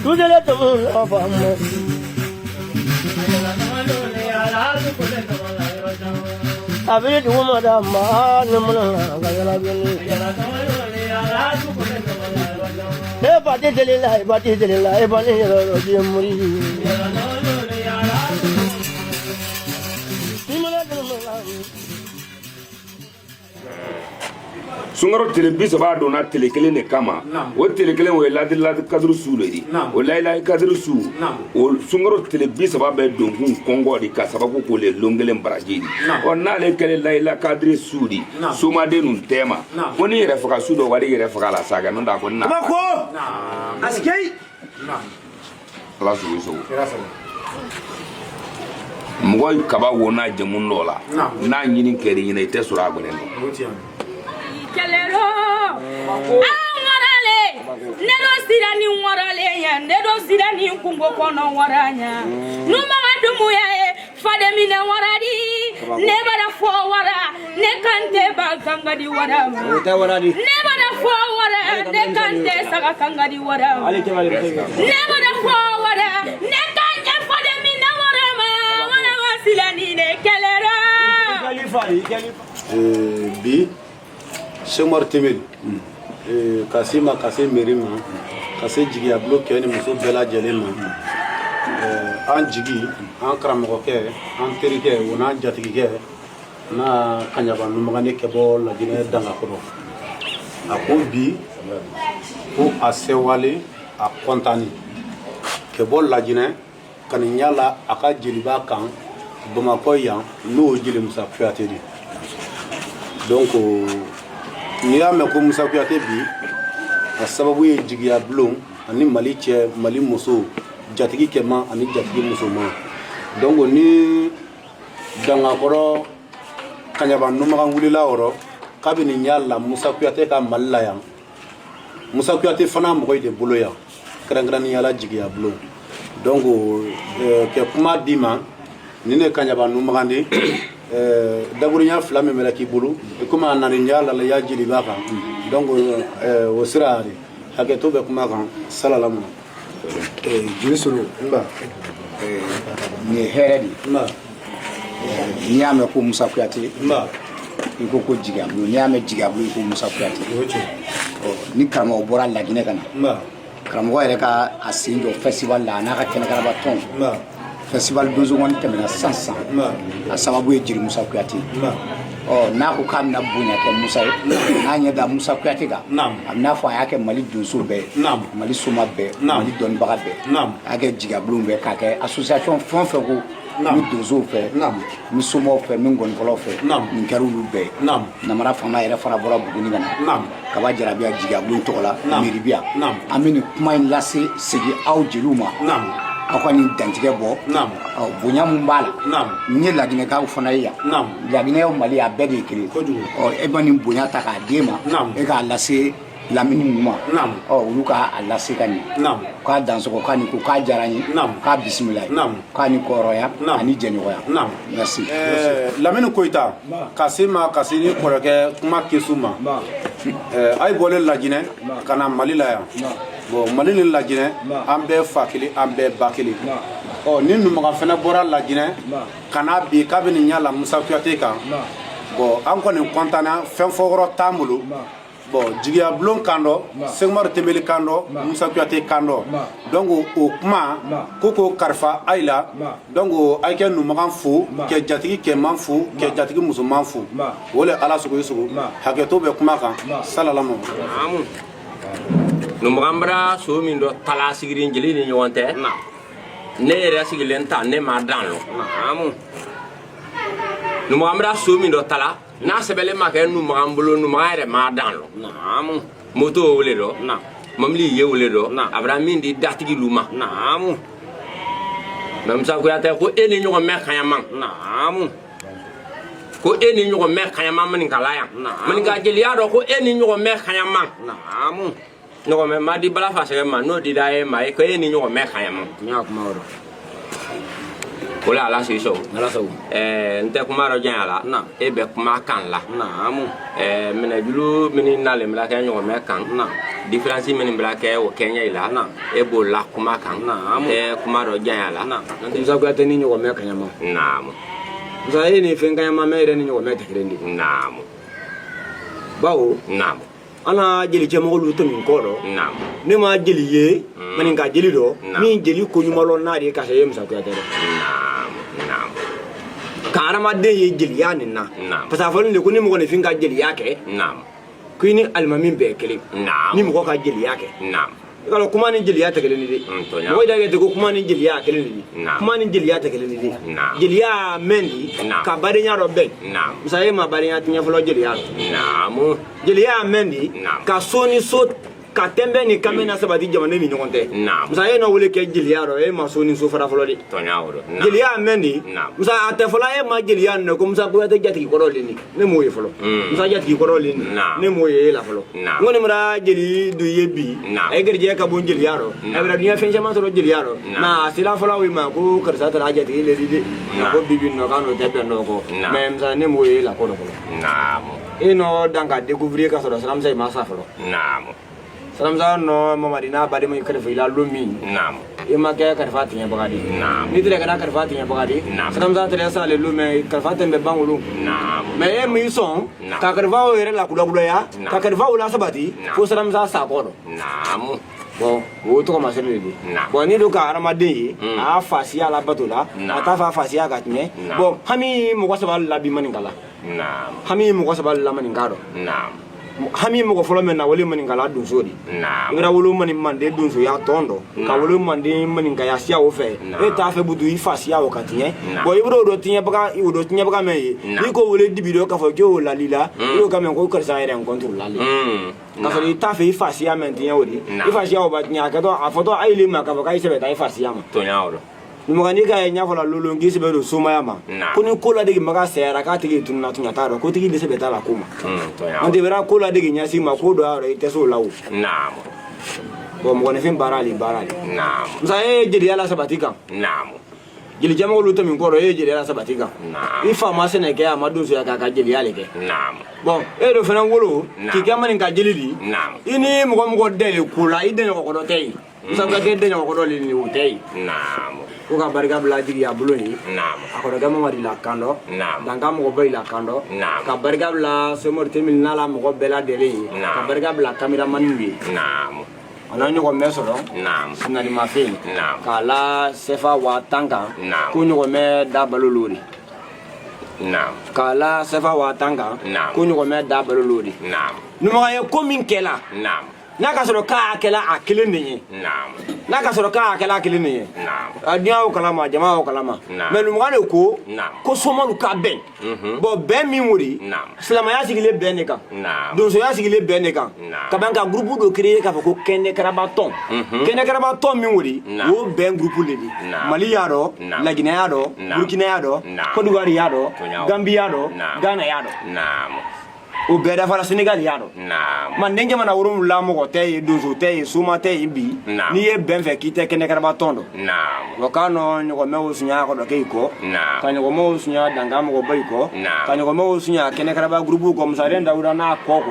Tujele tumu la famu. Abiri dugu ma da ma ni mun na ka yala bini. Ne ba ti deli la, ba ti deli la, e ba ni yɛrɛ yɔrɔ di muri. Sunkalo tile 30 donna tile kelen de kama, o tile kelen o ye ladiladi kadiri su de ye, o layilayi kadiri su o sunkalo tile 30 bɛ donkun kɔngɔ de ka sababu k'o le lon kelen baraji de. Ɔ n'ale kɛlen layila kadiri su de somaden ninnu tɛma ko ni yɛrɛ faga su dɔ wari yɛrɛ faga la sa kɛ n'o tɛ a ko na ala sogo sogo mɔgɔ ye kaba wo n'a jamu dɔ la n'a ɲini kɛr'i ɲɛna i tɛ sɔrɔ a gbɛrɛ nɔ. Kɛlɛrɔ an waralen ne dɔ sira ni waralen ya ne dɔ sira ni kungo kɔnɔ wara ɲa numaga dumuya ye fademinɛ waradi ne bara fɔ wara ne kan tɛ ba kangadi wara ma ne bara fɔ wara ne kan tɛ saga kangadi wara ma ne bara fɔ wara ne kan tɛ fademinɛ wara ma wara ma sila ni ne kɛlɛrɔ. Bi Sɛki Tembeli ka se ma, ka se mairie ma, ka se jigiya bulon cɛ ni muso bɛɛ lajɛlen ma, an jigi, an karamɔgɔkɛ, an terikɛ, o n'an jatigikɛ n'a kaɲaba numagane kɛ bɔ Lajinɛ Dangakɔrɔ, a ko bi ko a sewale, a kɔntani kɛ bɔ Lajinɛ ka nin yala a ka jeliba kan Bamakɔ yan, n'o ye jeli Musa Kuyate de. Donc n'i y'a mɛn ko Musa Kuyate bi, a sababu ye jigiya bulon ani Mali cɛ, Mali muso, jatigi cɛman ani jatigi musoman. Donc ni Dangakɔrɔ kaɲaba numagan wulila o rɔ k'a bɛ nin yala Musa Kuyate ka Mali la yan, Musa Kuyate fana mɔgɔ de bolo yan, kɛrɛnkɛrɛnnenya la jigiya bulon. Donc kɛ kuma d'i ma ni ne kaɲaba numagan de daburunya fila min bɛ k'i bolo i komi a nana yala la ya jeliba kan. Donc o sira de hakɛto bɛ kuma kan salalamu. Jeli Solo, nba. Nin ye hɛrɛ de ye. Nba. N'i y'a mɛn ko Musa Kuyate, nba, i ko ko jigiya bulon. N'i y'a mɛn jigiya bulon, i ko Musa Kuyate. O ye tiɲɛ. Ni karamɔgɔ bɔra Laginɛ ka na, nba, karamɔgɔ yɛrɛ ka a sen jɔ festival la, a n'a ka kɛnɛkaraba tɔn, nba, festival donsokɔni tɛmɛna sisan sisan, nba, a sababu ye jeli Musa Kuyate. Nba. Ɔ n'a ko k'a bɛna bonya kɛ Musa ye, n'a ɲɛ da Musa Kuyate kan, a bɛna fɔ a y'a kɛ Mali donso bɛɛ ye, Mali soma bɛɛ, Mali dɔnnibaga bɛɛ, a y'a kɛ jigiya bulon bɛɛ, k'a kɛ association fɛn o fɛn ko ni donsow fɛ, ni somaw fɛ, ni ngɔnifɔlaw fɛ, nin kɛra olu bɛɛ ye. Namara faama yɛrɛ fana bɔra Buguni ka na, Kaba Jarabiya jigiya bulon tɔgɔ la, mairie bi yan. An bɛ nin kuma in lase segin aw jeliw ma, aw ka nin dantigɛ bɔ bonya mun b'a la. N ye Laginɛkaw fana ye yan, Laginɛ o Mali a bɛɛ de ye kelen. Ɔ e ma nin bonya ta k'a d'e ma, e k'a lase lamini ninnu ma, ɔ olu k'a lase ka ɲɛ, k'a dansɔgɔ, k'a ni ko, k'a diyara n ye, k'a bisimila ye, k'a ni kɔrɔya ani jɛɲɔgɔnya. Merci. Lamini Koyita, ka se ma, ka se ni kɔrɔkɛ kuma kesu ma, a ye bɔlen Lajinɛ ka na Mali la yan. Bon, Mali ni Lajinɛ, an bɛɛ fa kelen, an bɛɛ ba kelen. Ɔ ni numaga fana bɔra Lajinɛ ka na bi k'a bɛ nin ɲɛ la Musa Kuyate kan, bon an kɔni kɔntanna, fɛn fɔ yɔrɔ t'an bolo. Bon, jigiya bulon kan dɔ, Sɛki Tembeli kan dɔ, Musa Kuyate kan dɔ. Donc o kuma ko k'o kalifa ayi la. Donc a kɛ numagan fo, kɛ jatigi cɛman fo, kɛ jatigi musoman fo, o le ala sogo i sogo. Hakɛto bɛ kuma kan salalama. Numagan bara so min dɔ tala sigirin jeli ni ɲɔgɔn tɛ, ne yɛrɛ sigilen ta ne ma dan lɔ. Numagan bara so min dɔ tala n'a sɛbɛnlen ma kɛ numagan bolo, numagan yɛrɛ ma dan lɔ. Moto wele dɔ, mobili ye wele dɔ, a bɛra min di datigi lu ma. Mɛ Musa Kuyate ko e ni ɲɔgɔn mɛn kaɲama, ko e ni ɲɔgɔn mɛn kaɲama maninkala yan, maninka jeliya dɔ ko e ni ɲɔgɔn mɛn kaɲama, ɲɔgɔn mɛn ma di bala fasɛgɛ ma, n'o dira e ma ko e ni ɲɔgɔn mɛn kaɲama. O la ala sigi sɔn n tɛ kuma dɔ janya la, e bɛ kuma kan la. Minɛjulu min nalen bɛ kɛ ɲɔgɔn mɛn kan. Différence min bila kɛ o kɛɲɛ i la, e b'o la kuma kan, tɛ kuma dɔ janya la. Musa Kuyate ni ɲɔgɔn mɛn kaɲama. Musa, e ni fɛn kaɲama mɛn yɛrɛ ni ɲɔgɔn mɛn tɛ kelen de. Bawo an na jeli cɛmɔgɔlu tɛmɛ kɔ dɔ, ne ma jeli ye maninka jeli dɔ min jeli ko ɲuman lɔn n'a de ye ka se ye Musa Kuyate dɛ. Ka hadamaden ye jeliya nin na, parce que a fɔlen de ko ni mɔgɔninfin ka jeliya kɛ, ko i ni alimami bɛɛ kelen. Ni mɔgɔ ka jeliya kɛ, i ka dɔn kuma ni jeliya tɛ kelen ye dɛ. Mɔgɔ da kɛ ten ko kuma ni jeliya kelen de ye, kuma ni jeliya tɛ kelen ye dɛ. Jeliya mɛn di ka badenya dɔ bɛn. Musa, e ma badenya tiɲɛ fɔlɔ jeliya dɔn. Jeliya mɛn di ka so ni so ka tɛnbɛn ni kanbɛn na sabati jamana ni ɲɔgɔn tɛ. Musa, e n'o wele kɛ jeliya dɔ, e ma so ni so fara fɔlɔ de. Jeliya mɛn di. Musa, a tɛ fɔla e ma jeliya nɔ ko Musa Kuyate jatigi kɔrɔ le nin, ne m'o ye fɔlɔ. Musa jatigi kɔrɔ le nin, ne m'o ye e la fɔlɔ. N kɔni bɛna jeli don i ye bi, a ye garijɛgɛ ka bon jeliya rɔ, a bɛna diɲɛ fɛn caman sɔrɔ jeliya rɔ. Mais a sera fɔlɔ o ma ko karisa taara jatigi le di dɛ, ko bi bi nɔ k'an n'o tɛ bɛn nɔ kɔ. Mais Musa, ne m'o ye e la ko dɔ fɔlɔ. E nɔ dan ka découvrir ka sɔrɔ siramusa i ma sa fɔlɔ. Siramusa nɔ Mamadi n'a badenma kalifa i la lon min, i ma kɛ kalifa tiɲɛbaga de. N'i tɛrɛ kɛra kalifa tiɲɛbaga de, siramusa tɛrɛ sale lon mɛ kalifa tɛ bɛ ban wolo. Mais e m'i sɔn ka kalifa o yɛrɛ la kulakulaya, ka kalifa o la sabati fo siramusa sa kɔ dɔ. Bon, o tɔgɔ ma sɛbɛn de di. Bon, n'i don ka hadamaden ye a y'a fasiya la bato la, a t'a fɛ a fasiya ka tiɲɛ. Bon, hami mɔgɔ saba la bi maninka la, hami mɔgɔ saba la maninka dɔ, hami mɔgɔ fɔlɔ min na wele maninkala donso de. I kɛra wolo mani manden donsoya tɔn dɔ ka wolo manden maninkaya siya o fɛ, e t'a fɛ butu i fa siya o ka tiɲɛ. Bon, i b'o dɔ tiɲɛbaga, o dɔ tiɲɛbaga mɛn ye, n'i ko wele dibi dɔ k'a fɔ k'o lali la, i y'o ka mɛn ko karisa yɛrɛ n contre lali, k'a sɔrɔ i t'a fɛ i fa siya mɛn tiɲɛ o de. I fa siya o ba tiɲɛ, a kɛtɔ a fɔtɔ a y'i ma k'a fɔ k'a sɛbɛ taa i fa siya ma. Numukani ka ye ɲɛfɔla lolo k'i sɛbɛ don somaya ma ko ni ko ladege maga sɛyara k'a tigi tununa tunya t'a dɔn ko tigi de sɛbɛ t'a la ko ma an tɛ bɛra ko ladege ɲɛsin ma ko dɔ y'a rɔ i tɛ s'o la o. Bon, mɔgɔninfin baara le baara le. Musa, e ye jeliya la sabati kan, jeli jɛmɔgɔlu tɛmɛ kɔrɔ, e ye jeliya la sabati kan. I fa ma sɛnɛ kɛ, a ma donsoya kɛ, a ka jeliya le kɛ. Bon, e de fana wolo k'i kɛ maninka jeli di, i ni mɔgɔ mɔgɔ dɛ ko la i dɛɲɔgɔn kɔrɔ tɛ yen. Musa Kuyate dɛɲɔgɔn kɔrɔ le nin o tɛ yen. Ko ka barika bila jigiya bulon ye, a kɔrɔkɛ Mamadi la kan dɔ, danka mɔgɔba la kan dɔ, ka barika bila Semori Temili n'a la mɔgɔ bɛɛ lajɛlen ye, ka barika bila kameramaniw ye. A n'a ɲɔgɔn bɛ sɔrɔ sinalimafɛn k'a la sɛfa 10,000 kan ko ɲɔgɔn bɛ da balo l'o de, k'a la sɛfa 10,000 kan ko ɲɔgɔn bɛ da balo l'o de. Numukɛ ye ko min kɛla n'a ka sɔrɔ k'a kɛla a kelen de ye, n'a ka sɔrɔ k'a kɛla a kelen de ye, a diɲɛ y'o kalama, jama y'o kalama. Mais numukɛ de ko ko somalu ka bɛn. Bon, bɛn min o de, silamɛya sigilen bɛn de kan, donsoya sigilen bɛn de kan, ka ban ka groupe dɔ créer k'a fɔ ko kɛnɛkaraba tɔn. Kɛnɛkaraba tɔn min o de, o bɛn groupe de di. Mali y'a dɔn, Laginɛ y'a dɔn, Burukina y'a dɔn, Côte d'Ivoire y'a dɔn, Gambie y'a dɔn, Ghana y'a dɔn, o bɛɛ dafara, Senegal y'a dɔn. Manden jamana 7 mɔgɔ tɛ yen, donso tɛ yen, soma tɛ yen bi n'i ye bɛn fɛ k'i tɛ kɛnɛkaraba tɔn dɔn. Wa k'a nɔ ɲɔgɔnmɛw sunya kɔrɔkɛ i kɔ, ka ɲɔgɔnmɛw sunya dankan mɔgɔba i kɔ, ka ɲɔgɔnmɛw sunya kɛnɛkaraba gurupu kɔ. Musaren Dawuda n'a kɔ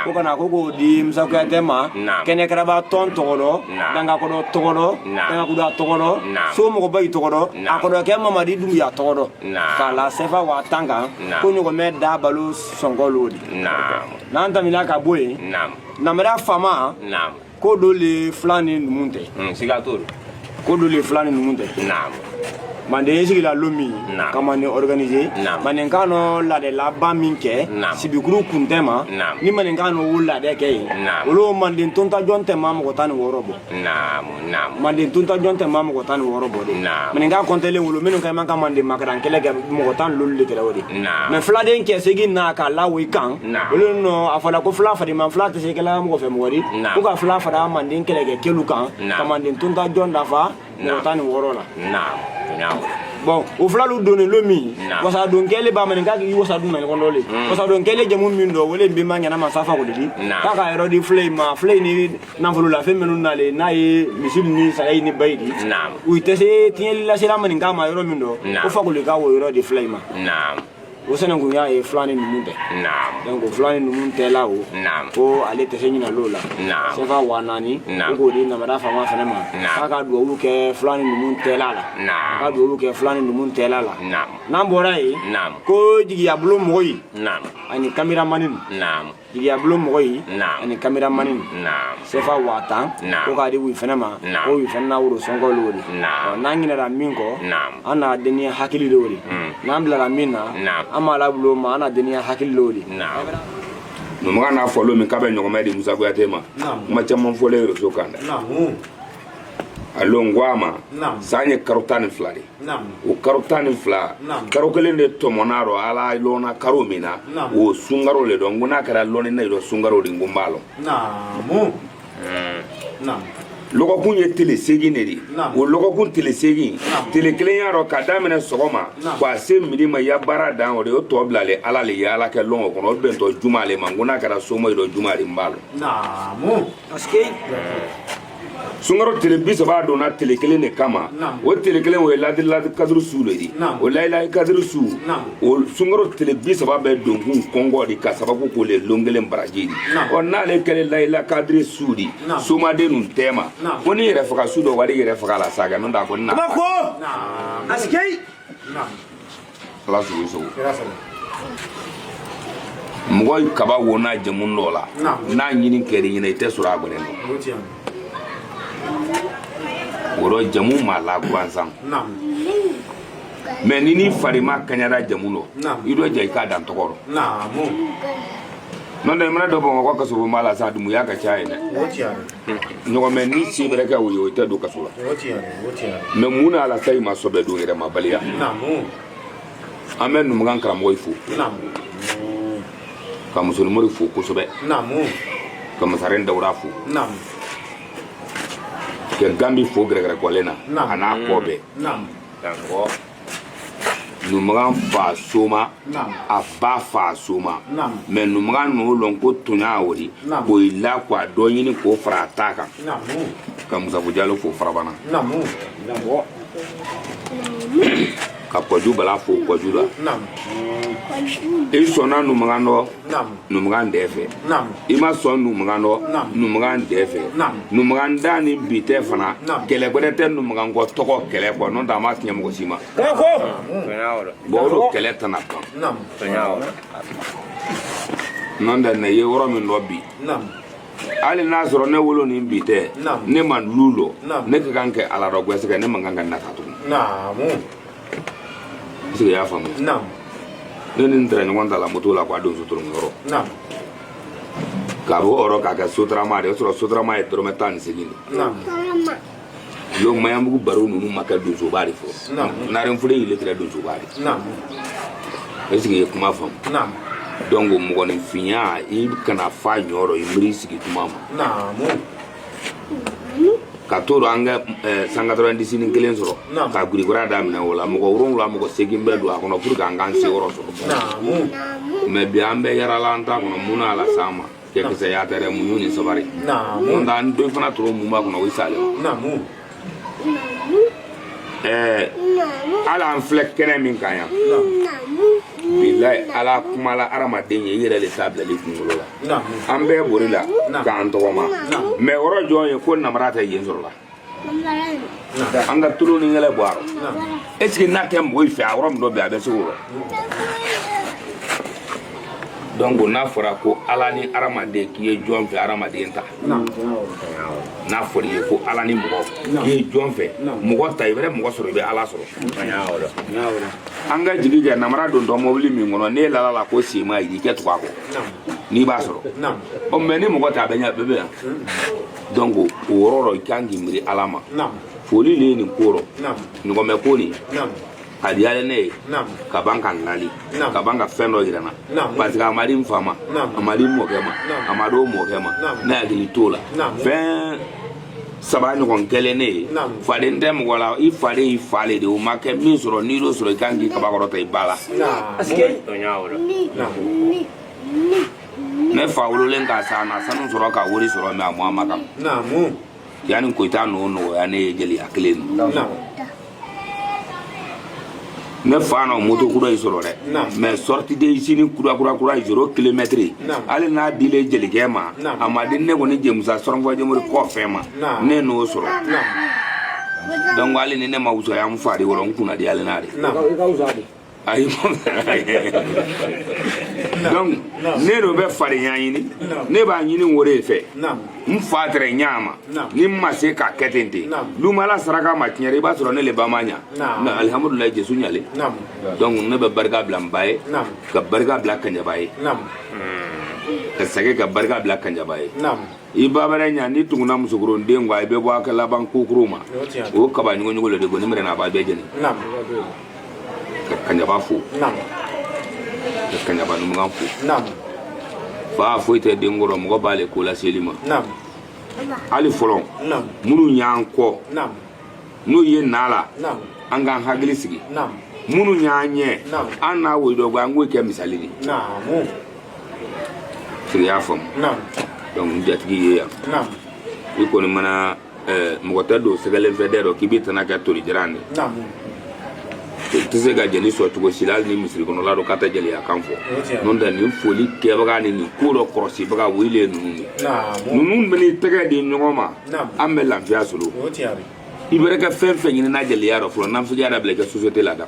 ko ka na ko k'o di Musa Kuyate ma kɛnɛkaraba tɔn tɔgɔ dɔ, dankakɔdɔ tɔgɔ dɔ, dankakuda tɔgɔ dɔ, so mɔgɔba i tɔgɔ dɔ, a kɔrɔkɛ Mamadi Dunbuya tɔgɔ dɔ, k'a la sɛfa 10,000 kan ko ɲɔgɔnmɛ da balo sɔngɔ l'o de. N'an tɛmɛna ka bɔ yen, namara faama ko dɔ le fila ni numu tɛ, ko dɔ le fila ni numu tɛ. Manden sigila lon min ka manden organiser, manden kan nɔ laadɛ laban min kɛ sibikuru kun tɛ ma ni manden kan nɔ o laadɛ kɛ yen, olu manden tontajɔn tɛ ma mɔgɔ 16 bɔ. Manden tontajɔn tɛ ma mɔgɔ 16 bɔ de. Manden kan kɔntɛlen wolo minnu ka man ka manden makaran kɛlɛ kɛ mɔgɔ 15 de kɛra o de. Mais filaden cɛ segin na k'a la o kan, olu nɔ a fɔra ko fila farima fila tɛ se kɛla mɔgɔ fɛ mɔgɔ di ko ka fila fara manden kɛlɛkɛ kɛlu kan ka manden tontajɔn dafa mɔgɔ 16 la. Bon, o filalu donnen lo min, wasadon kɛlen ba manin k'a k'i wasadun na ɲɔgɔn dɔ le, wasadon kɛlen jamu min dɔ wele nbenba ɲɛna masa Fakoli di k'a ka yɔrɔ di fila in ma, fila in ni nafolo la fɛn minnu nalen n'a ye misi ni saya ni bayi di, u tɛ se tiɲɛli lasela manin k'a ma yɔrɔ min dɔ, ko Fakoli k'a o yɔrɔ di fila in ma. O sɛnɛnkunya ye fila ni numu tɛ. Donc fila ni numu tɛ la o. Ko ale tɛ se ɲinal'o la. CFA 4000. Ko k'o di namara faama fana ma. K'a ka duwawu kɛ fila ni numu tɛla la. K'a ka duwawu kɛ fila ni numu tɛla la. N'an bɔra yen. Ko jigiyabulon mɔgɔ yi. Ani kameramani. Jigiyabulon mɔgɔ yi. Ani kameramani. CFA 10,000. Ko k'a di wuyi fana ma. Ko wuyi fana n'a woro sɔngɔ l'o de. N'an ɲinɛra min kɔ. An n'a deniya hakili l'o de. N'an bilara min na. An m'a labila o ma, an n'a deniya hakili l'o de. Numukan n'a fɔ lon min k'a bɛ ɲɔgɔmɛ di Musa Kuyate ma. Kuma caman fɔlen réseau kan dɛ. A lon ko a ma san ye karo 12 de. O karo 12, karo kelen de tɔmɔna rɔ ala lɔnna karo min na, o sunkaro le dɔn. N ko n'a kɛra lɔnni na yɔrɔ sunkaro de, n ko n b'a lɔn. Lɔgɔkun ye tele 8 de di. O lɔgɔkun tele 8, tele kelen y'a rɔ ka daminɛ sɔgɔma k'a se midi ma, i ya baara dan o de, o tɔ bilalen ala le ye ala kɛ lɔn o kɔnɔ, o bɛntɔ juma le ma. N ko n'a kɛra soma ye dɔ juma de, n b'a lɔn. Parce que sunkaro tele 30 donna tele kelen de kama. O tele kelen o ye ladiladi kaduru su de di. O layilayi kaduru su, o sunkaro tele 30 bɛ donkun kɔngɔ di ka sababu k'o le lon kelen baraji di. Ɔ n'ale kɛlen layila kadiri su di somaden nun tɛma ko ni yɛrɛ faga su dɔ wari yɛrɛ faga la sa kɛ n'o tɛ a ko na. Ko asikei. Ala sogo sogo. Mɔgɔ kaba wo n'a jamu dɔ la n'a ɲini kɛr'i ɲɛna i tɛ sɔrɔ a gbɛrɛ nɔ. O rɔ jamu ma la gansan. Mais ni ni fari ma kaɲara jamu dɔ i dɔ ja i k'a dan tɔgɔ rɔ. N'o tɛ i mana dɔ Bamakɔ kaso b'a la sa dumuya ka ca yen dɛ. Ɲɔgɔmɛ ni se bɛrɛ kɛ o ye o tɛ don kaso la. Mais mun na ala sa i ma sɔbɛ don yɛrɛ ma baliya. An bɛ numukan karamɔgɔ fo. Ka musolimori fo kosɛbɛ. Ka masaren dawura fo. Ka Gambi fo gɛrɛgɛrɛ kɔlen na. A n'a kɔ bɛɛ. Numukan fa soma, a ba fa soma. Mais numukan n'o lɔn ko tonya o di. K'o i la k'a dɔ ɲini k'o fara a ta kan. Ka Musafu Jalo fo Farabana. Ka Kɔju Bala fo Kɔju la. I sɔnna numukan dɔ, numukan dɛ fɛ. I ma sɔn numukan dɔ, numukan dɛ fɛ. Numukan da ni bi tɛ fana, kɛlɛ gbɛrɛ tɛ numukan kɔ tɔgɔ kɛlɛ kɔ, n'o tɛ a ma tiɲɛ mɔgɔ si ma. Bon o don kɛlɛ tɛna ban. N'o tɛ ne ye yɔrɔ min dɔn bi. Hali n'a sɔrɔ ne wolo ni bi tɛ, ne ma lu lɔ, ne ka kan kɛ ala dɔ gbɛsɛgɛ, ne man kan ka nata tugun. Est-ce que i y'a faamuya? Ne ni n tɛrɛ ɲɔgɔn ta la moto la k'a don sotoronkɛ yɔrɔ. K'a bɔ o yɔrɔ k'a kɛ sotarama de, o sɔrɔ sotarama ye dɔrɔmɛ 18 de. Yo Maɲanbugu baro ninnu ma kɛ donsoba de fɔ. Narenfure yile tɛrɛ donsoba de. Est-ce que i ye kuma faamu? Donc mɔgɔninfinya i kana fa ɲɔ rɔ i miiri sigi tuma ma. Ka to don an ka 191 ni kelen sɔrɔ ka gurikura daminɛ o la, mɔgɔ 7 mɔgɔ 8 bɛ don a kɔnɔ pour que an k'an seyɔrɔ sɔrɔ. Mais bi an bɛ yarala an t'a kɔnɔ mun n'a la s'an ma cɛkisɛya tɛ dɛ, muɲu ni sabari. N'o tɛ an den fana toro mun b'a kɔnɔ o ye sale. Hali an filɛ kɛnɛ min kan yan bilayi ala kumala hadamaden ye i yɛrɛ de t'a bila i kunkolo la. An bɛɛ bori la k'an tɔgɔma mais yɔrɔ jɔn ye ko namara tɛ yen sɔrɔ la. An ka tulu ni yɛlɛ bɔ a rɔ. Est ce que n'a tɛ mɔgɔ fɛ a yɔrɔ min dɔ bɛ a bɛ se o rɔ. Donc n'a fɔra ko ala ni hadamaden k'i ye jɔn fɛ hadamaden ta. N'a fɔra i ye ko ala ni mɔgɔ k'i ye jɔn fɛ mɔgɔ ta i bɛ mɔgɔ sɔrɔ i bɛ ala sɔrɔ. An ka jigi kɛ namara dontɔ mobili min kɔnɔ n'e lala la ko sen ma yi i kɛ tugu a kɔ n'i b'a sɔrɔ. Ɔ mais ni mɔgɔ ta a bɛ ɲɛ a bɛɛ bɛ yan. Donc o yɔrɔ rɔ i kan k'i miiri ala ma. Foli le ye nin ko rɔ. Ɲɔgɔnmɛ ko nin. A diyalen ne ye ka ban ka n lali ka ban ka fɛn dɔ yira n na parce que a ma di n fa ma a ma di n mɔkɛ ma a ma di o mɔkɛ ma ne hakili t'o la. Fɛn saba ɲɔgɔn kɛlen ne ye faden tɛ mɔgɔ la i faden y'i fa le de o ma kɛ min sɔrɔ n'i y'o sɔrɔ i kan k'i kaba kɔrɔta i ba la. Ne fa wololen k'a sa na sanu sɔrɔ ka wari sɔrɔ mais a mɔ a ma kan yanni Koyita n'o nɔgɔya ne ye jeliya kelen. Ne fa na moto kura yi sɔrɔ dɛ, mais sortie de usine kura kura kura 0 kilomètre, hali n'a dilen jelikɛ ma, a ma di ne kɔni Jemusa sɔrɔnfɔ jɛmori kɔ fɛn ma, ne n'o sɔrɔ. Donc hali ni ne ma wusaya n fa de wɔrɔ, n kunna di hali n'a de. Ayi, donc ne do bɛ fadenya ɲini, ne b'a ɲini o de fɛ. N fa tɛrɛ ɲa ma ni n ma se k'a kɛ ten ten, lumala saraka ma tiɲɛ, i b'a sɔrɔ ne le ba ma ɲa. Mais alihamudulilayi, Jesu ɲale. Donc ne bɛ barika bila n ba ye, ka barika bila Kanjaba ye, ka segin ka barika bila Kanjaba ye. I ba bɛrɛ ɲa n'i tuguna musokoronden kɔ, i bɛ bɔ a kɛ laban kokoro ma. O kaba ɲɔgɔn le de ko ni mɛrɛ n'a b'a bɛɛ jeni. Ka Kanjaba fo, ka Kanjaba numukan fo. Fa foyi tɛ den kɔrɔ, mɔgɔ b'ale ko laseli ma. Hali fɔlɔ minnu y'an kɔ, n'u ye na la, an k'an hakili sigi. Minnu y'an ɲɛ, an n'a woyi dɔ an k'o kɛ misali de sigi. Y'a faamu? Donc n jatigi ye yan, i kɔni mana mɔgɔ tɛ don sɛgɛlen fɛ dɛ dɔ k'i b'i tana kɛ torijaran de. I tɛ se ka jeli sɔrɔ cogo si la, hali ni misiri kɔnɔla don k'a tɛ jeliya kan fɔ. N'o tɛ, nin foli kɛbaga ni nin ko dɔ kɔlɔsibaga, o ye ninnu de. Ninnu bɛ n'i tɛgɛ di ɲɔgɔn ma, an bɛ lafiya sɔrɔ. I bɛ kɛ fɛn fɛn ɲini n'a jeliya dɔ fɔlɔ, nafigiya dabila i ka société lada.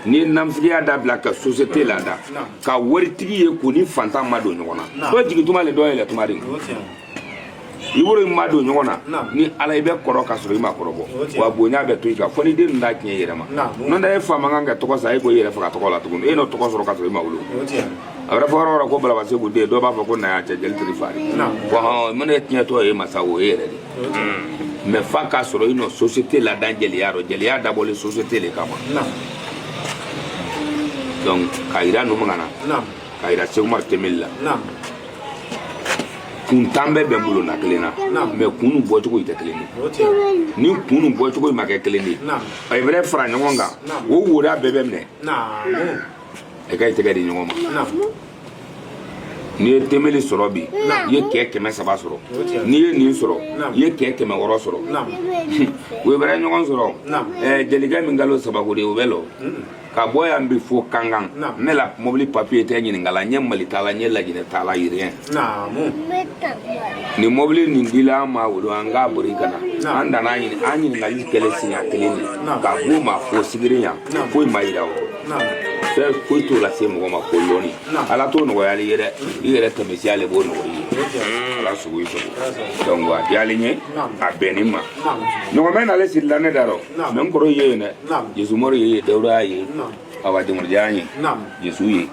N'i ye nafigiya dabila ka société lada, ka waritigi ye k'o ni fantan ma don ɲɔgɔn na, dɔ jigin tuma le, dɔ yɛlɛ tuma de, i bolo ma don ɲɔgɔn na ni Ala, i bɛ kɔrɔ ka sɔrɔ i ma kɔrɔbɔ, wa bonya bɛ to i kan fo ni den ninnu t'a tiɲɛ i yɛrɛ ma. N'o tɛ, e fa man kan ka tɔgɔ sa, e ko i yɛrɛ faga tɔgɔ la tuguni, e n'o tɔgɔ sɔrɔ ka sɔrɔ i ma wolo. A bɛ fɔ yɔrɔ o yɔrɔ ko Balaba Segu den, dɔw b'a fɔ ko na y'a cɛ jeli teri fa de. Bon, hɔn, mun de tiɲɛtɔ ye masa o ye yɛrɛ de. Mais fa k'a sɔrɔ i nɔ société ladan jeliya rɔ, jeliya dabɔlen société le kama. Donc k'a yira numu ka na, k'a yira Seku Umaru Temeli la, kun tan bɛ bɛn bulonda kelen na, mais kun n'u bɔcogo tɛ kelen ye. Ni kun n'u bɔcogo ma kɛ kelen ye, a bɛ fara ɲɔgɔn kan, o woda bɛɛ bɛ minɛ, i ka i tɛgɛ di ɲɔgɔn ma. N'i ye temeli sɔrɔ bi, i ye kɛ 300 sɔrɔ. N'i ye nin sɔrɔ, i ye kɛ 600 sɔrɔ. O bɛ ɲɔgɔn sɔrɔ. Jelikɛ min kalo saba ko de, o bɛ lɔ ka bɔ yan bi fo Kankan. Ne la mobili papiye tɛ ɲininka la, n ye Mali t'a la, n ye Lajinɛ t'a la, yiriyɛn. Nin mobili nin dila an ma wolo, an k'a bori ka na, an danna ɲini, an ɲininkali kɛlen siɲɛ kelen de ka b'u ma fo Sigiri yan, foyi ma yira o. Fɛn foyi t'o lase mɔgɔ ma ko lɔnni. Ala t'o nɔgɔyali ye dɛ, i yɛrɛ tɛmɛsiya le b'o nɔgɔya i ye. Ala sogo i sago. Donc a diyalen n ye, a bɛnni ma ɲɔgɔn bɛ n'ale sirila ne da rɔ. Mais n kɔrɔ ye yen dɛ, Jesu Mori ye, Dawuda ye, awa Jamanajan ye, Jesu ye.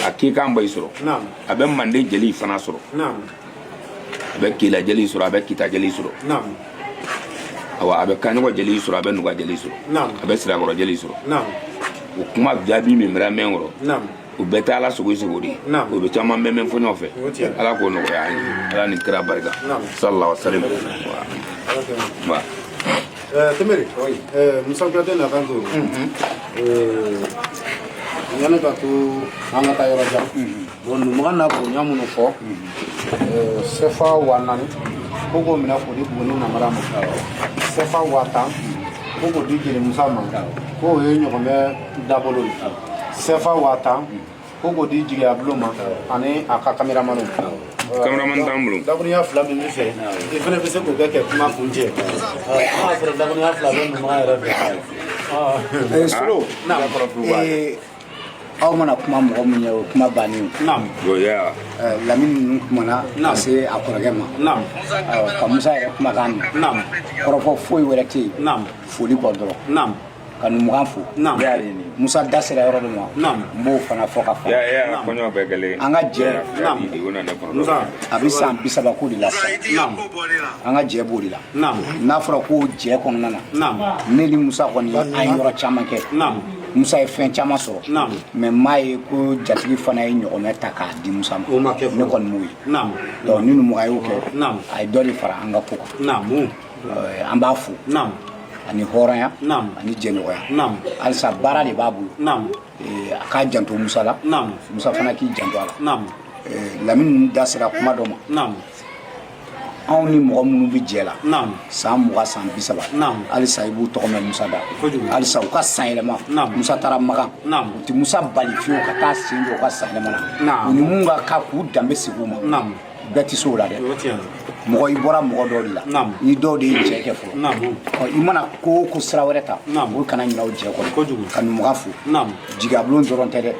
A k'i kan ba i sɔrɔ, a bɛ Manden jeli fana sɔrɔ, a bɛ Kela jeli sɔrɔ, a bɛ Kita jeli sɔrɔ, awa a bɛ Kaɲɔgɔ jeli sɔrɔ, a bɛ Nuga jeli sɔrɔ, a bɛ Sirakɔrɔ jeli sɔrɔ. O kuma jaabi min bɛra mɛn kɔrɔ, o bɛɛ tɛ Ala sogo sogo de ye. O bɛ caman bɛ mɛn fɔ ɲɔgɔn fɛ. Ala k'o nɔgɔya an ye, Ala ni kira barika, sallallahu alaihi wasallam. Wa Temeri, Musa Kuyate na kan to yanni ka to an ka taa yɔrɔ jan. Bon, numugan n'a bonya minnu fɔ, sefa 4000 ko k'o minɛ k'o di Buguni namara ma, sefa 10,000 ko k'o di Jeli Musa ma, k'o ye ɲɔgɔnbɛ dabolo ye, sefa 10,000 ko k'o di Jigiya Bulon ma ani a ka kameramaniw. Cameraman t'an bolo. Dakurunya fila min bɛ fɛ, i fana bɛ se k'o kɛ kuma kun cɛ. An y'a sɔrɔ dakurunya fila bɛ numugan yɛrɛ fɛ. Solo, aw mana kuma mɔgɔ min ye, o kuma bannen. Lamini ninnu kumana ka se a kɔrɔkɛ ma, ka Musa yɛrɛ kumakan mɛn, kɔrɔfɔ foyi wɛrɛ tɛ yen, foli kɔ dɔrɔn ka numugan fo. Musa da sera yɔrɔ dɔ ma, n b'o fana fɔ ka fa. An ka jɛ a bɛ san 30 ko de la sisan, an ka jɛ b'o de la. N'a fɔra ko jɛ kɔnɔna na, ne ni Musa kɔni an ye yɔrɔ caman kɛ, Musa ye fɛn caman sɔrɔ, mais m'a ye ko jatigi fana ye ɲɔgɔmɛ ta k'a di Musa ma, ne kɔni m'o ye. Donc ni numugan y'o kɛ, a ye dɔ de fara an ka ko kan. An b'a fo ani hɔrɔnya ani jɛɲɔgɔnya. Halisa baara de b'a bolo, a k'a janto Musa la, Musa fana k'i janto a la. Lamini da sera kuma dɔ ma. Anw ni mɔgɔ minnu bɛ jɛ la san 20, san 30, halisa i b'u tɔgɔ mɛn Musa da. Halisa u ka san yɛlɛma, Musa taara Makan, u tɛ Musa bali fiyewu ka taa sen jɔ u ka san yɛlɛma na. U ni mun ka kan k'u danbe segin u ma, bɛɛ tɛ se o la dɛ. Mɔgɔ, i bɔra mɔgɔ dɔw de la, ni dɔw de ye jɛ kɛ fɔlɔ. Ɔ, i mana ko o ko sira wɛrɛ ta, o kana ɲinɛ o jɛ kɔnɔ. Ka Numuga fo, jigiyabulon dɔrɔn tɛ dɛ,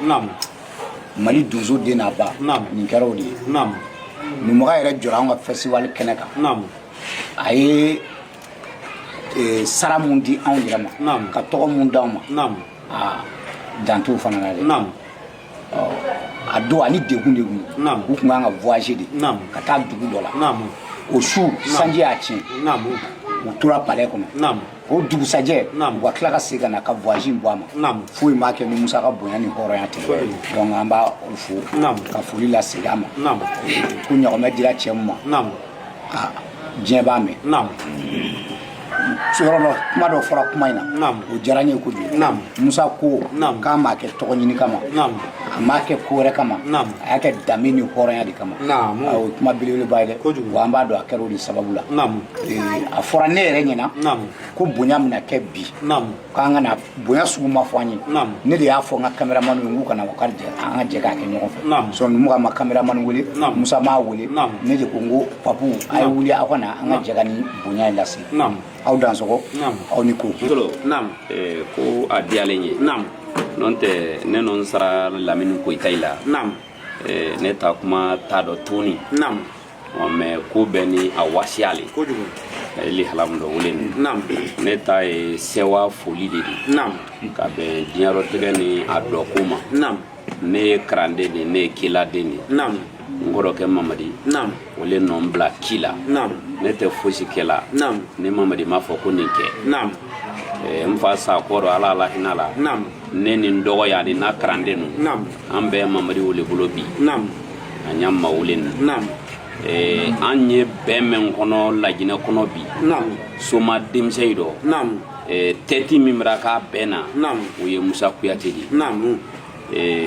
Mali donso den n'a ba, nin kɛra o de ye. Numuga yɛrɛ jɔra an ka festival kɛnɛ kan, a ye sara mun di anw yɛrɛ ma, ka tɔgɔ mun d'anw ma, aa, dan t'o fana na dɛ. A don ani degun de kun, u tun kan ka voyager de ka taa dugu dɔ la. O su sanji y'a tiɲɛ, u tora palais kɔnɔ. O dugusajɛ, u ka tila ka segin ka na ka voyage in bɔ a ma. Foyi m'a kɛ ni Musa ka bonya ni hɔrɔnya tɛ. Donc an b'a fo ka foli lasegin a ma ko ɲɔgɔmɛ dira cɛ min ma, aa, diɲɛ b'a mɛn. Yɔrɔ dɔ, kuma dɔ fɔra kuma in na, o diyara n ye kojugu. Musa ko k'a m'a kɛ tɔgɔ ɲini kama, a m'a kɛ ko wɛrɛ kama, a y'a kɛ danbe ni hɔrɔnya de kama. O ye kuma belebeleba ye dɛ. Wa an b'a dɔn a kɛra o de sababu la. A fɔra ne yɛrɛ ɲɛna ko bonya bɛna kɛ bi, k'an ka na. Bonya sugu ma fɔ an ye. Ne de y'a fɔ n ka caméraman ye, k'u kana u ka jɛ, an ka jɛ k'a kɛ ɲɔgɔn fɛ. Sɔn Numu ma caméraman wele, Musa m'a wele. Ne de ko n ko papu, a ye wuli, aw ka na, an ka jɛ ka nin bonya in lase aw. Dansɔgɔ aw ni ko. Ko a diyalen ye n'o tɛ, ne nɔ sara Lamini Koyita la, ne ta kuma t'a dɔn tuguni. Mais ko bɛɛ ni a wasiya le lihalam dɔ wele nin. Ne ta ye sɛwa foli de di ka bɛn diɲɛrɔtigɛ ni a dɔko ma. Ne ye karanden de, ne ye kiladen de. N kɔrɔkɛ Mamadi, o le nɔ n bila ki la. Ne tɛ fosi kɛla ni Mamadi m'a fɔ ko nin kɛ. N fa sa kɔrɔ, ala la hinɛ la. Ne ni n dɔgɔ yan ni n'a karanden nu, an bɛɛ Mamadi o le bolo bi. A ɲa ma wele nin. An ye bɛn min kɔnɔ Lajinɛ kɔnɔ bi, soma denmisɛn dɔ tɛti min bɛra k'a bɛn na, o ye Musa Kuyate de ye.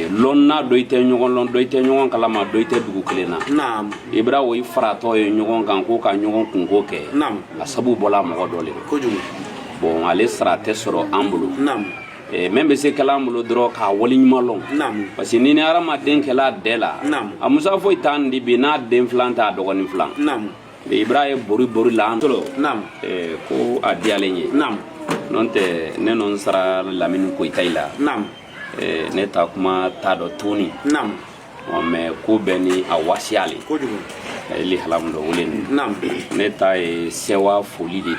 Lɔn n'a dɔ i tɛ ɲɔgɔn lɔn, dɔ i tɛ ɲɔgɔn kalama, dɔ i tɛ dugu kelen na. I bɛra o i faratɔ ye ɲɔgɔn kan ko ka ɲɔgɔn kunko kɛ, a sabu bɔla mɔgɔ dɔ le. Bon, ale sara tɛ sɔrɔ an bolo. Min bɛ se kɛla an bolo dɔrɔn, k'a waleɲuman lɔn, parce que ni hadamaden kɛla dɛ la, a Musa foyi t'an di bi n'a den filan t'a dɔgɔnin filan. Ibra ye bori bori la an tolo. Ko a diyalen ye n'o tɛ, ne nɔ sara Lamini Koyita la, ne ta kuma t'a dɔn tuguni. Mais ko bɛɛ ni a wasiya le lihalam dɔ wele nin. Ne ta ye sɛwa foli de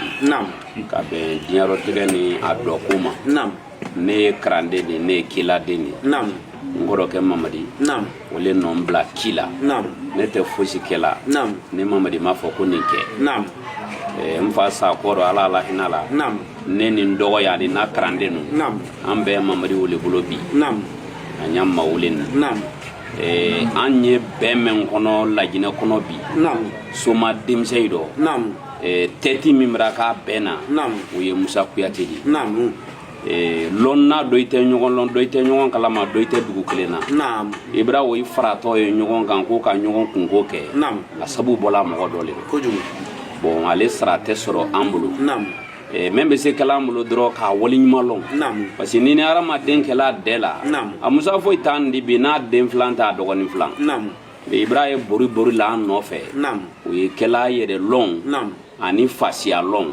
di ka bɛn diɲɛrɔtigɛ ni a dɔko ma. Ne ye karanden de, ne ye kiladen de. N kɔrɔkɛ Mamadi, o le nɔ n bila ki la. Ne tɛ fosi kɛla ni Mamadi m'a fɔ ko nin kɛ. N fa sa kɔrɔ, ala la hinɛ la. Ne ni n dɔgɔ yan ni n'a karanden nu, an bɛɛ Mamadi o le bolo bi. A ɲa ma wele nin. An ye bɛn min kɔnɔ Lajinɛ kɔnɔ bi, soma denmisɛn dɔ tɛti min bɛra k'a bɛn na, o ye Musa Kuyate de ye. Lɔn n'a dɔ i tɛ ɲɔgɔn lɔn, dɔ i tɛ ɲɔgɔn kalama, dɔ i tɛ dugu kelen na. I bɛra o i faratɔ ye ɲɔgɔn kan ko ka ɲɔgɔn kunko kɛ, a sabu bɔla mɔgɔ dɔ le. Bon, ale sara tɛ sɔrɔ an bolo. Min bɛ se kɛla an bolo dɔrɔn, k'a waleɲuman lɔn, parce que ni hadamaden kɛla dɛ la, a Musa foyi t'an di bi n'a den filan t'a dɔgɔnin filan. Ibra ye bori bori la an nɔfɛ, o ye kɛla yɛrɛ lɔn ani fasiya lɔn.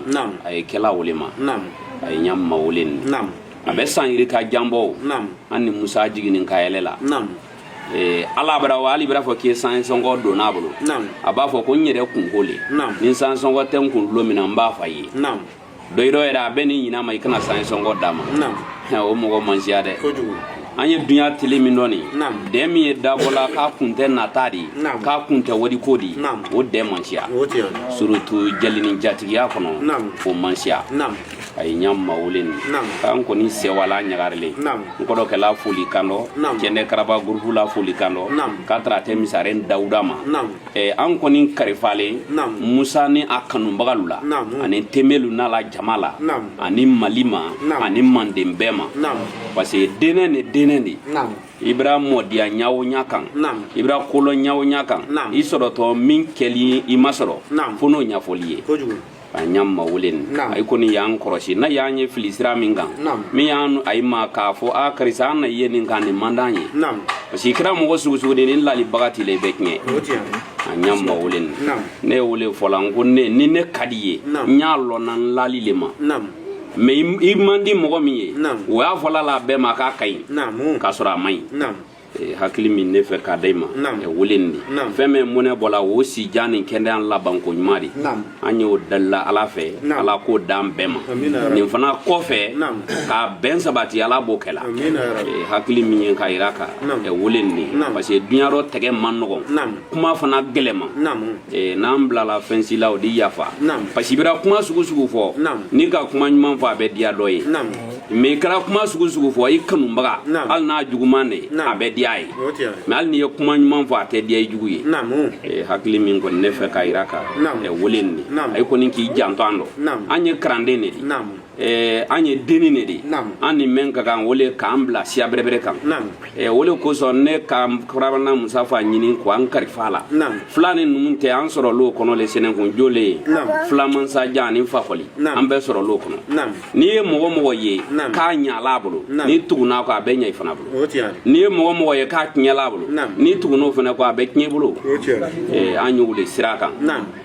A ye kɛla wele ma, a ye ɲa ma wele nin. A bɛ san yirika janbɔ an ni Musa jiginni ka yɛlɛ la. Ala bara wa hali b'a fɔ k'i ye san sɔngɔ don n'a bolo, a b'a fɔ ko n yɛrɛ kunko le. Ni san sɔngɔ tɛ n kun lon min na, n b'a fɔ a ye. Dɔ yɛrɛ a bɛ ni ɲinan ma, i kana san sɔngɔ d'a ma. O mɔgɔ man siya dɛ. An ye dunya tele min dɔn nin, dɛ min ye dabɔ la k'a kun tɛ nata de, k'a kun tɛ wariko de, o dɛ man siya, surtout jeli ni jatigiya kɔnɔ, o man siya. A ye ɲa ma wele nin k'an kɔni sewala ɲagarilen n kɔrɔkɛ la foli kan dɔ cɛndɛ karaba gurupu la foli kan dɔ k'a tara tɛ misaren dawuda ma an kɔni karifalen musa ni a kanubagalu la ani temelu n'a la jama la ani mali ma ani manden bɛɛ ma parce que denɛ ni denɛ de i bɛra mɔdiya ɲa o ɲa kan i bɛra kolɔ ɲa o ɲa kan i sɔrɔtɔ min kɛli i ma sɔrɔ fo n'o ɲɛfɔli ye a ɲa ma wele nin a kɔni y'an kɔrɔsi n'a y'an ye fili sira min kan min y'an a ma k'a fɔ a karisa an na ye nin kan nin man d'an ye parce que i kɛra mɔgɔ sugu sugu de ni lalibaga t'i la i bɛ tiɲɛ a ɲa ma wele nin ne ye wele fɔla n ko ne ni ne ka di ye n y'a lɔn na n lali le ma mais i man di mɔgɔ min ye o y'a fɔla la bɛɛ ma k'a ka ɲi k'a sɔrɔ a man ɲi hakili min ne fɛ k'a da i ma wele nin de fɛn min mɔnɛ bɔla o si jan ni kɛnɛya labanko ɲuman de an y'o dalila ala fɛ ala k'o d'an bɛɛ ma nin fana kɔfɛ k'a bɛn sabati ala b'o kɛla hakili min ye k'a yira ka wele nin de parce que diɲɛ rɔ tɛgɛ man nɔgɔn kuma fana gɛlɛma n'an bilala fɛn si la o di yafa parce que i bɛra kuma sugu sugu fɔ n'i ka kuma ɲuman fɔ a bɛ diya dɔ ye mais i kɛra kuma sugu sugu fɔ i kanubaga hali n'a juguman de a bɛ diya ye mais hali n'i ye kuma ɲuman fɔ a tɛ diya i jugu ye hakili min kɔni ne fɛ k'a yira ka wele nin de a kɔni k'i janto an dɔ an ye karanden de di an ye denni de di an ni mɛn ka kan wele k'an bila siya bɛrɛbɛrɛ kan o le kosɔn ne ka farabana musafa ɲini ko an karifa la fila ni numu tɛ an sɔrɔ l'o kɔnɔ le sɛnɛkun jole ye fila mansajan ani fakɔli an bɛɛ sɔrɔ l'o kɔnɔ n'i ye mɔgɔ mɔgɔ ye k'a ɲala a bolo n'i tugun'a kɔ a bɛ ɲɛ i fana bolo n'i ye mɔgɔ mɔgɔ ye k'a tiɲɛla a bolo n'i tugun'o fana kɔ a bɛ tiɲɛ i bolo an y'o de sira kan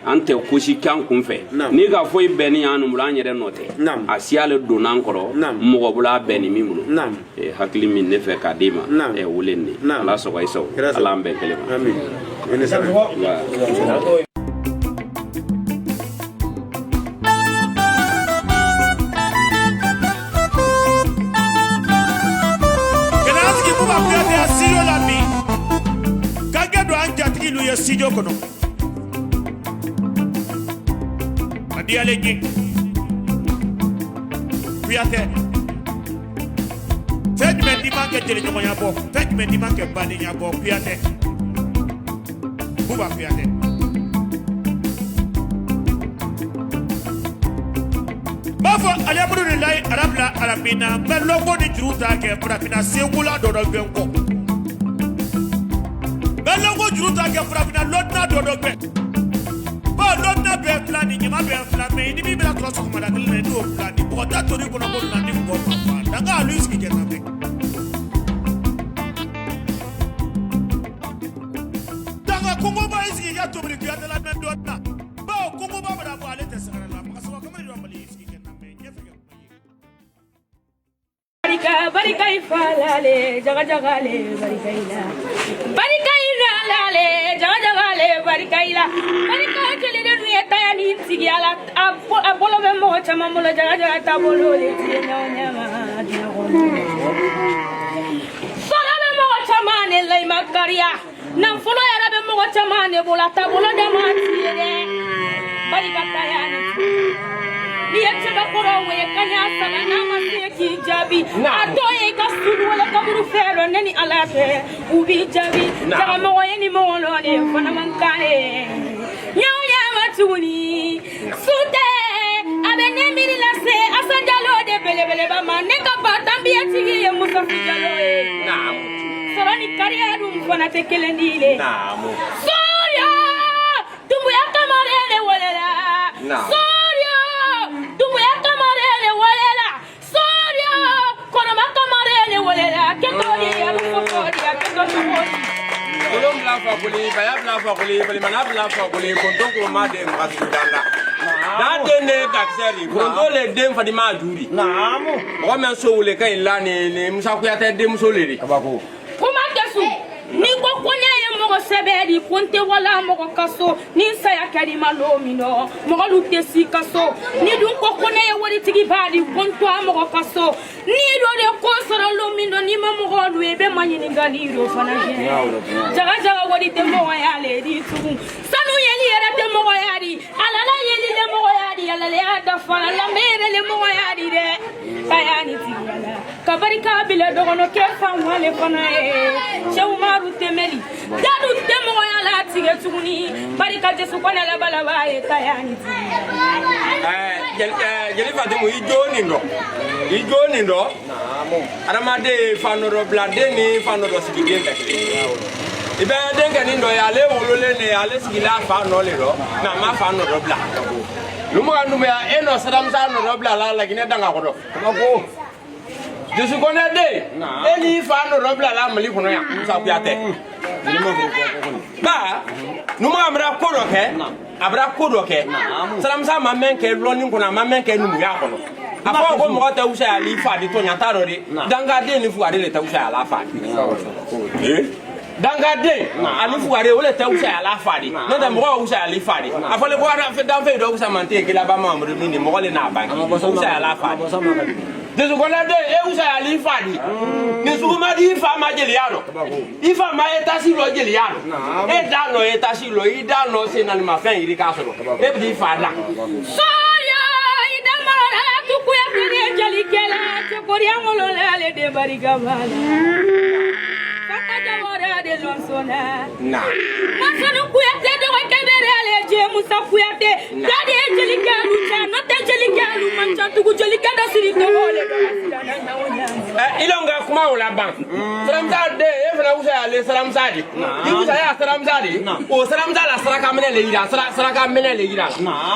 an tɛ kosi k'an kun fɛ n'i ka foyi bɛnni an bolo an yɛrɛ nɔ tɛ a siya le donna an kɔrɔ mɔgɔ bolo a bɛnni min bolo hakili min ne fɛ k'a d'e ma wele nin de ala sɔgɔ i sago ala an bɛn kelen ma. Kɛnɛyatigi Buba Kuyate ya studio la bi k'an don an jatigilu ye studio kɔnɔ a diyalen ye Kuyate fɛn jumɛn n'i man kɛ jeliɲɔgɔnya bɔ fɛn jumɛn n'i man kɛ badenya bɔ Kuyate Buba Kuyate b'a fɔ alihamudulilayi arabila alamina n bɛ lɔnko ni juru ta kɛ farafinna sekula dɔ dɔ gɛn kɔ n bɛ lɔnko juru ta kɛ farafinna lɔnna dɔ dɔ gɛn bawo lɔnna bɛɛ fila ni ɲama bɛɛ fila mɛ ni min bɛna tɔrɔ sɔgɔmada kelen na i n'o fila ni mɔgɔ t'a tori kɔnɔ ko na ni mɔgɔ ma fa danga alu sigi kɛ sanfɛ. Danga kongoba i sigi kɛ tobili Kuyate la mɛ dɔɔnin na bawo kongoba bɛna bɔ ale tɛ sɛgɛrɛ la Magasaba Kamara de Mali i sigi kɛ na mɛ ɲɛfɛ kɛ kuma ye. Barika barika i falale jaga jagale barika i la barika i lalale jaga jagale barika i la barika jeli de dun ye taya ni sigi ala a bolo bɛ mɔgɔ caman bolo jaga jaga taabolo le ti ɲɔgɔn ɲɛma diɲɛ kɔnɔ sɔrɔ bɛ mɔgɔ caman de la i ma kariya nafolo yɛrɛ bɛ mɔgɔ caman de bolo a taabolo de ma ti ye dɛ barika taya ni n'i ye cɛbakɔrɔ wele ka ɲa saba n'a ma se k'i jaabi a dɔw ye i ka sulu wala kaburu fɛn dɔ ne ni ala fɛ u b'i jaabi jagamɔgɔ ye ni mɔgɔ lɔ de fana man kan ye ɲaw ɲama tuguni su tɛ a bɛ ne miiri lase Asan Jalo de belebeleba ma ne ka ba tanbiya tigi ye Musafu Jalo ye sɔrɔ ni kariya dun fana tɛ kelen di le sɔrɔ Dumbuya kamaren de welela sɔrɔ Dumbuya kamaren de welela sɔrɔ Kɔnɔma kamaren de welela kɛtɔli a bɛ fɔ kɔli a kɛtɔ cogo di. Kolon bila fakoli baya bila fakoli balimana bila fakoli konton ko ma de makasugu danda da den de kakisɛ di foronto le den fadima juri mɔgɔ min so wele ka ɲi la ni Musa Kuyate denmuso le di. Kuma tɛ su ni ko ko ne ye mɔgɔ sɛbɛ di ko n tɛ wala mɔgɔ ka so ni saya kɛr'i ma lon min nɔ mɔgɔlu tɛ si ka so ni dun ko ko ne ye waritigi ba di ko n to a mɔgɔ ka so ni dɔ de ko sɔrɔ lon min nɔ n'i ma mɔgɔ lu ye i bɛ ma ɲininkali dɔ fana kɛ jaga jaga wari tɛ mɔgɔya le di tugun sanu yeli yɛrɛ tɛ mɔgɔya di alala yeli le mɔgɔya di alala mɔgɔya dafara lambe yɛrɛ le mɔgɔya di dɛ kaya ni tigiya la ka barika bila dɔgɔnɔkɛ fanwale fana ye Seku Umaru Tɛmɛli dadu tɛ mɔgɔya la tigɛ tuguni barika Jesu kɔnɛ labalaba ye kaya ni tigiya Jeli Fatimu i jo nin dɔ i jo nin dɔ adamaden fanɔdɔbiladen ni fanɔdɔsigiden tɛ kelen i bɛ den kɛ nin dɔ ye ale wololen de ale sigila fa nɔ le dɔ mɛ a ma fa nɔdɔ bila Numuka Dumuya e nɔ Saramusa nɔdɔ bila la Laginɛ danga kɔrɔ Jesu Kɔnɛ den e n'i fa nɔdɔ bila la Mali kɔnɔ yan Musa Kuyatɛ ba Numuka bɛna ko dɔ kɛ a bɛna ko dɔ kɛ Saramusa ma mɛn kɛ lɔnni kɔnɔ a ma mɛn kɛ numuya kɔnɔ a fɔ ko mɔgɔ tɛ wusaya i fa di tɔɲa t'a dɔ de dangaden ni fugari de tɛ wusaya la fa di dangaden ani fugari o de tɛ wusaya la fa di n'o tɛ mɔgɔ wusaya li fa di a fɔlen ko danfɛn dɔ wusa man tɛ yen kelaba Mamadu min di mɔgɔ le n'a bange wusaya la fa di Jesu Kɔnɛ den e wusaya li fa di nin sugu ma di i fa ma jeliya dɔn i fa ma etasi lɔ jeliya dɔn e da nɔ etasi lɔ i da nɔ sennaanimafɛn yiri k'a sɔrɔ e bɛ t'i fa da. Sɔyɔ i da mara tukuya feere jelikɛla cɛkɔrɔya ŋolo la ale de barika b'a la. Fata jawara de lɔnsɔnna. Na. Masanu Kuyate dɔgɔkɛ bɛrɛ ale je Musa Kuyate. Dadi ye jelikɛ alu ca n'o tɛ jelikɛ alu man ca tugu jelikɛ dɔ siri tɔgɔ le dɔ siranna ɲawo ɲa. I lɔn ka kuma o la ban. Saramusa den e fana wusayalen Saramusa de. I wusaya Saramusa de. O Saramusa la saraka minɛ le yira saraka minɛ le yira.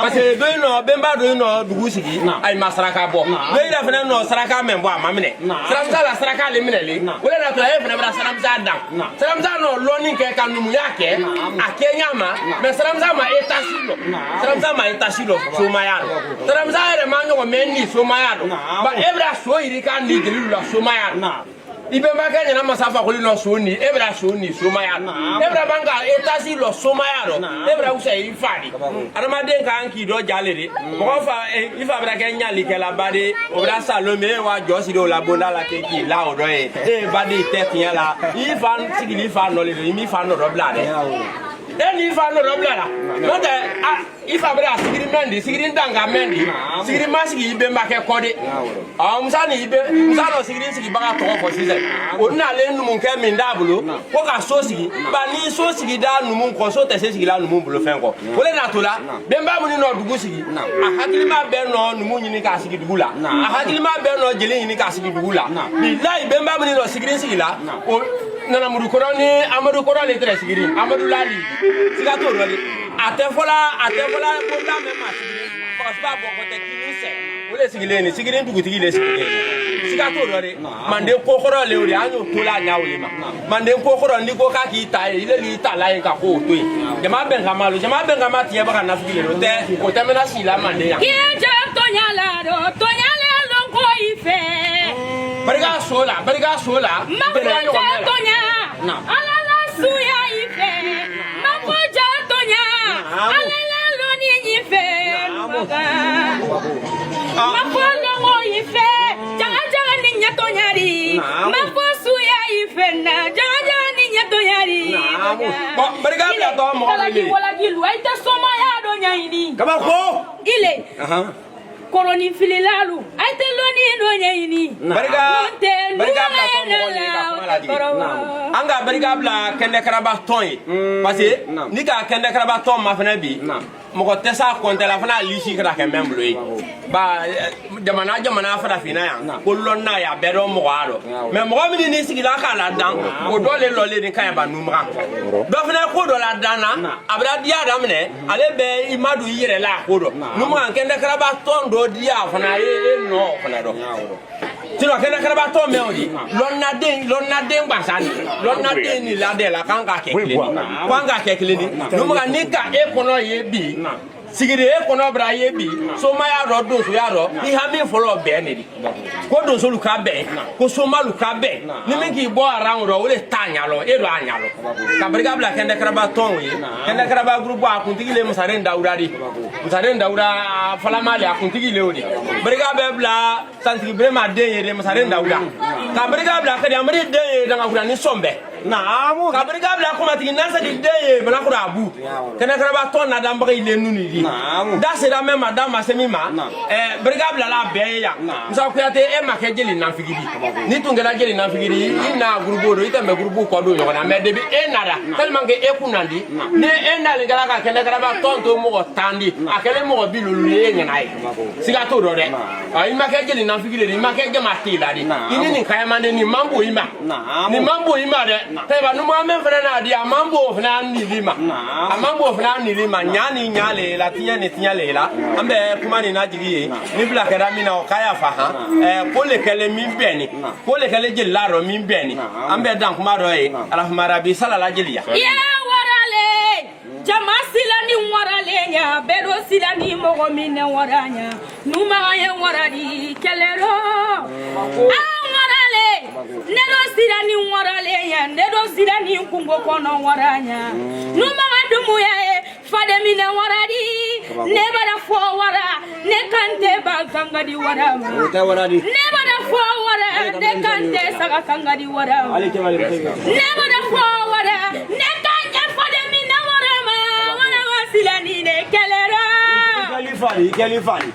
Parce que dɔ yen nɔ bɛnba dɔ yen nɔ dugu sigi ayi ma saraka bɔ. Dɔ yɛrɛ fana nɔ saraka mɛn bɔ a ma minɛ. Saramusa la saraka le minɛ le. O de la to e fana bɛna Saramusa dan. Saramusa nɔ lɔnni kɛ ka numuya kɛ a kɛ ɲa ma mais Saramusa ma etasi lɔ. Saramusa ma etasi lɔ somaya lɔ. Saramusa yɛrɛ ma ɲɔgɔn mɛ ni somaya lɔ. Ba e bɛna so yiri ka ni jeliw la somaya lɔ. I bɛnbakɛ ɲɛna masa fakoli nɔ so ni e bɛna so ni somaya lɔ. E bɛna ban ka etasi lɔ somaya lɔ. E bɛna wusaya i fa de. Adamaden kan k'i dɔ ja le de. Mɔgɔ fa i fa bɛna kɛ ɲalikɛlaba de. O bɛna sa lon min e wa jɔ siri o la bonda la k'e k'i la o dɔ ye. E ye ba de tɛ tiɲɛ la. I fa sigili fa nɔ le don i m'i fa nɔ dɔ bila dɛ. E n'i fa nɔ dɔ bila la. N'o tɛ a i fa bɛna sigiri mɛn di sigiri danka mɛn di sigiri ma sigi i bɛnbakɛ kɔ de. Ɔ Musa ni i bɛ Musa nɔ sigiri sigibaga tɔgɔ fɔ sisan o nalen numukɛ min d'a bolo ko ka so sigi ba ni so sigi da numu kɔ so tɛ se sigila numu bolo fɛn kɔ o de n'a to la bɛnba minnu nɔ dugu sigi a hakilima bɛɛ nɔ numu ɲini k'a sigi dugu la a hakilima bɛɛ nɔ jeli ɲini k'a sigi dugu la bilayi bɛnba minnu nɔ sigiri sigi la o Nanamuru kɔrɔ ni Amadu kɔrɔ le tɛrɛ sigiri Amadu lali siga t'o dɔ de a tɛ fɔla bonda mɛn ma sigiri mɔgɔ si b'a bɔ kɔ tɛ kini sɛ o le sigilen ni sigiri dugutigi le sigilen siga t'o dɔ de manden ko kɔrɔ le o de an y'o to la ɲa o le ma manden ko kɔrɔ n'i ko k'a k'i ta ye i le l'i ta la yen ka k'o to yen jama bɛn kama lo jama bɛn kama tiɲɛ bɛ ka nafigi le o tɛ o tɛ mɛna si la manden yan. K'i jɔ tɔɲa la dɔ tɔɲa le lɔn ko i fɛ. Barika so la barika so la. Mako jɔ tɔɲa ala la suya i fɛ. Mako jɔ tɔɲa ala la lɔnni i fɛ. Mako lɔngɔ i fɛ jaga jaga ni ɲɛ tɔɲa di. Mako suya i fɛ na jaga jaga ni ɲɛ tɔɲa di. Bon barika bila tɔ mɔgɔ wele. Walaki lu ayi tɛ somaya dɔ ɲɛɲini. Kabako. Ile. Kɔrɔnin fililalu ayi tɛ lɔnni dɔ ɲɛɲini. Barika barika bila tɔ mɔgɔ le ka kuma lajigin. An ka barika bila kɛnɛkaraba tɔn ye. Parce que ni ka kɛnɛkaraba tɔn ma fana bi. Mɔgɔ tɛ s'a kɔntɛ la fana a lisi kana kɛ mɛn bolo ye. Ba jamana farafinna yan ko lɔnna ye a bɛɛ dɔn mɔgɔya dɔn. Mais mɔgɔ min n'i sigila k'a ladan o dɔ le lɔlen ni kaɲaba numaga. Dɔ fana ko dɔ ladan na a bɛna diya daminɛ ale bɛ i ma don i yɛrɛ la a ko dɔ. Numaga kɛnɛkaraba tɔn dɔ diya fana ye e nɔ o fana dɔn. Sinon kɛnɛkaraba tɔn mɛn o di lɔnnaden gansan ni lɔnnaden ni ladɛ la k'an k'a kɛ kelen ye k'an k'a kɛ kelen ye numaga ni ka e kɔnɔ ye bi sigiri e kɔnɔ bɛra ye bi somaya dɔ donsoya dɔ i hami fɔlɔ bɛn de di ko donsolu ka bɛn ko somalu ka bɛn ni min k'i bɔ aran dɔ o de t'a ɲalɔ e dɔ a ɲalɔ ka barika bila kɛnɛkaraba tɔnw ye kɛnɛkaraba gurupu a kuntigi le Musaren Dawuda de Musaren Dawuda falama le a kuntigi le o de barika bɛ bila Santigi Birema den ye de Musaren Dawuda ka barika bila Kadi Amadi den ye Dangakura ni Sɔnbɛ ka barika bila Kumatigi Nasadi den ye Balakura Abu kɛnɛkaraba tɔn nadanbaga ile nunu di di da sera min ma da ma se min ma barika bilala bɛɛ ye yan Musa Kuyate e ma kɛ jeli nafigi di ni tun kɛra jeli nafigi di i na gurupu don i tɛmɛ gurupu kɔ don ɲɔgɔn na mais depuis e nara tellement que e kun nandi ni e nalen kɛra ka kɛnɛ karaba tɔn to mɔgɔ 10 di a kɛlen mɔgɔ 50 ye e ɲɛna ye siga t'o dɔ dɛ i ma kɛ jeli nafigi de i ma kɛ jama tela de i ni nin kayamanden nin man bon i ma nin man bon i ma dɛ tɛba numan min fana n'a di a man bon o fana nili ma a man bon o fana nili ma ɲa ni ɲa le la tiɲɛ ni tiɲɛ le la an bɛ kuma nin na jigi ye ni bila kɛra min na o k'a yafa han ko le kɛlen min bɛnni ko le kɛlen jeli la dɔ min bɛnni an bɛ dan kuma dɔ ye alhamarabi salala jeliya. Jama sila ni waralen ya bɛɛ do sila ni mɔgɔ min ne wara ɲa numaga ye waradi kɛlɛrɔ an waralen ne do sila ni waralen ya ne do sila ni kungo kɔnɔ wara ɲa numaga dumuya ye fademinɛ waradi ne bada fɔ wara ne kan tɛ ba kangadi wara ma ne bada fɔ wara ne kan tɛ saga kangadi wara ma ne bada fɔ wara ne kan tɛ fademinɛ wara ma wara ma sila ni ne kɛlɛra. I kɛli fali.